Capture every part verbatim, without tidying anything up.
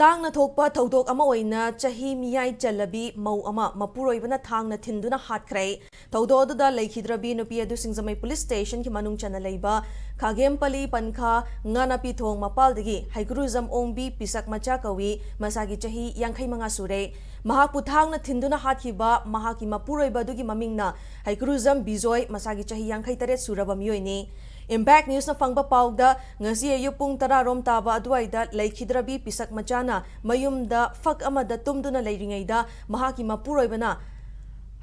ꯇꯥꯡꯅ ꯊꯣꯛꯄ ꯊꯧꯗꯣꯛ ꯑꯃ ꯑꯣꯏꯅ ꯆꯍꯤ ꯃꯤꯌꯥꯏ ꯆꯜꯂꯕꯤ ꯃꯧ ꯑꯃ ꯃꯄꯨꯔꯣꯏꯕꯅ ꯊꯥꯡꯅ ꯊꯤꯟꯗꯨꯅ ꯍꯥꯠꯈ꯭ꯔꯦ꯫ ꯊꯧꯗꯣꯛ ꯑꯗꯨꯗ ꯂꯩꯈꯤꯗ꯭ꯔꯕꯤ ꯅꯨꯄꯤ ꯑꯗꯨ ꯁꯤꯡꯖꯃꯩ ꯄꯨꯂꯤꯁ ꯁ꯭ꯇꯦꯁꯟꯒꯤ ꯃꯅꯨꯡ ꯆꯟꯅ ꯂꯩꯕ ꯈꯥꯒꯦꯝꯄꯂꯤ ꯄꯟꯈꯥ ꯉꯥꯅꯥꯄꯤꯊꯣꯡ ꯃꯄꯥꯜꯗꯒꯤ ꯍꯩꯀ꯭ꯔꯨꯖꯝ ꯑꯣꯡꯕꯤ ꯄꯤꯁꯛ ꯃꯆꯥ ꯀꯧꯏ꯫ ꯃꯁꯥꯒꯤ ꯆꯍꯤ ꯌꯥꯡꯈꯩ ꯃꯉꯥ ꯁꯨꯔꯦ꯫ ꯃꯍꯥꯛꯄꯨ ꯊꯥꯡꯅ ꯊꯤꯟꯗꯨꯅ ꯍꯥꯠꯈꯤꯕ ꯃꯍꯥꯛꯀꯤ ꯃꯄꯨꯔꯣꯏꯕ ꯑꯗꯨꯒꯤ ꯃꯃꯤꯡꯅ ꯍꯩꯀ꯭ꯔꯨꯖꯝ ꯕꯤꯖꯣꯏ, ꯃꯁꯥꯒꯤ ꯆꯍꯤ ꯌꯥꯡꯈꯩ ꯇꯔꯦꯠ ꯁꯨꯔꯕ ꯃꯤꯑꯣꯏꯅꯤ꯫ ꯏꯝꯄꯦꯛ ꯅ꯭ꯌꯨꯁꯅ ꯐꯪꯕ ꯄꯥꯎꯗ, ꯉꯁꯤ ꯑꯌꯨꯛ ꯄꯨꯡ ꯇꯔꯥ ꯔꯣꯝ ꯇꯥꯕ ꯑꯗꯨꯋꯥꯏꯗ ꯂꯩꯈꯤꯗ꯭ꯔꯕꯤ ꯄꯤꯁꯛ ꯃꯆꯥꯅ ꯃꯌꯨꯝꯗ ꯐꯛ ꯑꯃꯗ ꯇꯨꯝꯗꯨꯅ ꯂꯩꯔꯤꯉꯩꯗ ꯃꯍꯥꯛꯀꯤ ꯃꯄꯨꯔꯣꯏꯕꯅ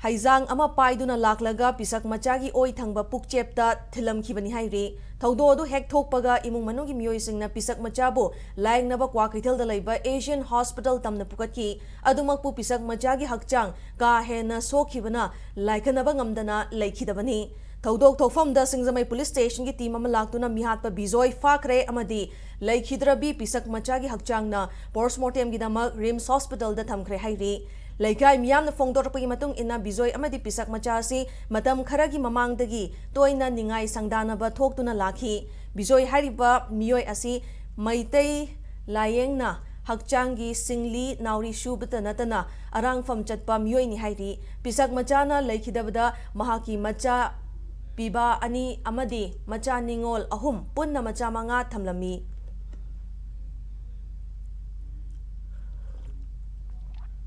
ꯍꯩꯖꯥꯡ ꯑꯃ ꯄꯥꯏꯗꯨꯅ ꯂꯥꯛꯂꯒ ꯄꯤꯁꯛ ꯃꯆꯥꯒꯤ ꯑꯣꯏ ꯊꯪꯕ ꯄꯨꯛꯆꯦꯞꯇ ꯊꯤꯜꯂꯝꯈꯤꯕꯅꯤ ꯍꯥꯏꯔꯤ꯫ ꯊꯧꯗꯣꯛ ꯑꯗꯨ ꯍꯦꯛ ꯊꯣꯛꯄꯒ ꯏꯃꯨꯡ ꯃꯅꯨꯡꯒꯤ ꯃꯤꯑꯣꯏꯁꯤꯡꯅ ꯄꯤꯁꯛ ꯃꯆꯥꯕꯨ ꯂꯥꯌꯦꯡꯅꯕ ꯀ꯭ꯋꯥꯀꯩꯊꯦꯜꯗ ꯂꯩꯕ ꯑꯦꯁꯤꯌꯟ ꯍꯣꯁꯄꯤꯇꯥꯜ ꯇꯝꯅ ꯄꯨꯈꯠꯈꯤ꯫ ꯑꯗꯨꯃꯛꯄꯨ ꯄꯤꯁꯛ ꯃꯆꯥꯒꯤ ꯍꯛꯆꯥꯡ ꯀꯥ ꯍꯦꯟꯅ ꯁꯣꯛꯈꯤꯕꯅ ꯂꯥꯏꯈꯠꯅꯕ ꯉꯝꯗꯅ ꯂꯩꯈꯤꯗꯕꯅꯤ꯫ ꯊꯧꯗꯣꯛ ꯊꯣꯛꯐꯝꯗ ꯁꯤꯡꯖꯃꯩ ꯄꯨꯂꯤꯁ ꯁ꯭ꯇꯦꯁꯟꯒꯤ ꯇꯤꯝ ꯑꯃ ꯂꯥꯛꯇꯨꯅ ꯃꯤꯍꯥꯠꯄ ꯕꯤꯖꯣꯏ ꯐꯥꯈ꯭ꯔꯦ ꯑꯃꯗꯤ ꯂꯩꯈꯤꯗ꯭ꯔꯕꯤ ꯄꯤꯁꯛ ꯃꯆꯥꯒꯤ ꯍꯛꯆꯥꯡꯅ ꯄꯣꯁꯃꯣꯔꯇꯦꯝꯒꯤꯗꯃꯛ ꯔꯤꯝꯁ ꯍꯣꯁꯄꯤꯇꯥꯜꯗ ꯊꯝꯈ꯭ꯔꯦ ꯍꯥꯏꯔꯤ꯫ ꯂꯩꯀꯥꯏ ꯃꯤꯌꯥꯝꯅ ꯐꯣꯡꯗꯣꯔꯛꯄꯒꯤ ꯃꯇꯨꯡ ꯏꯟꯅ, ꯕꯤꯖꯣꯏ ꯑꯃꯗꯤ ꯄꯤꯁꯛ ꯃꯆꯥ ꯑꯁꯤ ꯃꯇꯝ ꯈꯔꯒꯤ ꯃꯃꯥꯡꯗꯒꯤ ꯇꯣꯏꯅ ꯅꯤꯡꯉꯥꯏ ꯁꯪꯗꯥꯅꯕ ꯊꯣꯛꯇꯨꯅ ꯂꯥꯛꯈꯤ꯫ ꯕꯤꯖꯣꯏ ꯍꯥꯏꯔꯤꯕ ꯃꯤꯑꯣꯏ ꯑꯁꯤ ꯃꯩꯇꯩ ꯂꯥꯌꯦꯡꯅ ꯍꯛꯆꯥꯡꯒꯤ ꯁꯤꯡꯂꯤ ꯅꯥꯎꯔꯤ ꯁꯨꯕꯇ ꯅꯠꯇꯅ ꯑꯔꯥꯡꯐꯝ ꯆꯠꯄ ꯃꯤꯑꯣꯏꯅꯤ ꯍꯥꯏꯔꯤ꯫ ꯄꯤꯁꯛ ꯃꯆꯥꯅ ꯂꯩꯈꯤꯗꯕꯗ ꯃꯍꯥꯛꯀꯤ ꯃꯆꯥ ꯄꯤꯕꯥ ꯑꯅꯤ ꯑꯃꯗꯤ ꯃꯆꯥ ꯅꯤꯉꯣꯜ ꯑꯍꯨꯝ, ꯄꯨꯟꯅ ꯃꯆꯥ ꯃꯉꯥ ꯊꯝꯂꯝꯃꯤ꯫